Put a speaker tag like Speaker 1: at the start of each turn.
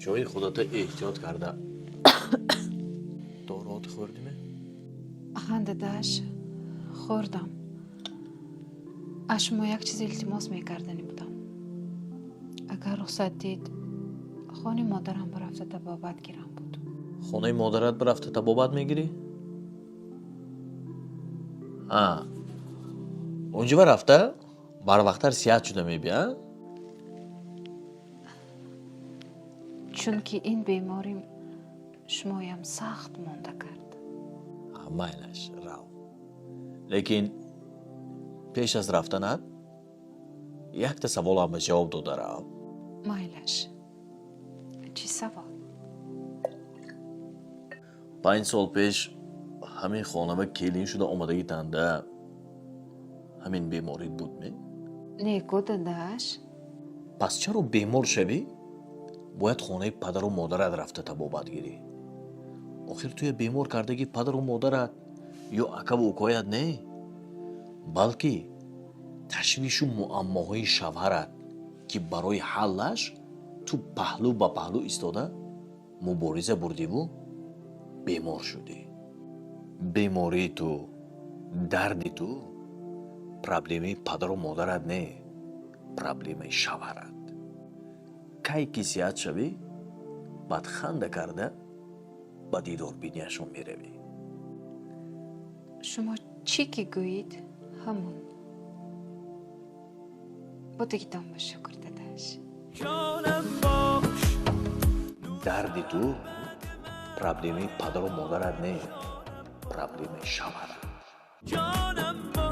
Speaker 1: Ҷои худата эҳтиёт карда. Дорот хӯрдиме?
Speaker 2: Ҳа, дадаш, хӯрдам. Аз шумо як чиз илтимос мекарданӣ будам. Агар рухсат дид, хони модарам бирафта табобат гирам буд.
Speaker 1: Хонаи модарат бирафта табобат мегирӣ? А унҷо рафта барвақттар сиҳат шуда мебиа?
Speaker 2: Чунки ин беморим шумоям сахт монда кард.
Speaker 1: Майлаш, рав. Лекин пеш аз рафтанат якта саволам ба ҷавоб дода рав.
Speaker 2: Майлаш. Чӣ савол?
Speaker 1: 5 сол пеш ҳамин хона ба келин шуда омадагитанда ҳамин беморит будме?
Speaker 2: Не ку, дадаш.
Speaker 1: Пас чаро бемор шавӣ, бояд хонаи падару модарат рафта табобат гирӣ? Охир туя бемор кардаги падару модарат ё акаву укоят не, балки ташвишу муаммоҳои шавҳарат, ки барои ҳаллаш ту паҳлӯ ба паҳлӯ истода мубориза бурдиву бемор шудӣ. Бемории ту, дарди ту проблемаи падару модарат не, проблемаи шавҳарат. Кай ки сиҳат шавӣ, баъд ханда карда ба дидорбинияшон меравӣ.
Speaker 2: Шумо чӣ ки гӯед, ҳамон. Будагитон ба шукр, дадаш.
Speaker 1: Дарди ту проблемаи падару модарат не, проблемаи шавҳарат.
Speaker 3: Ҷонам.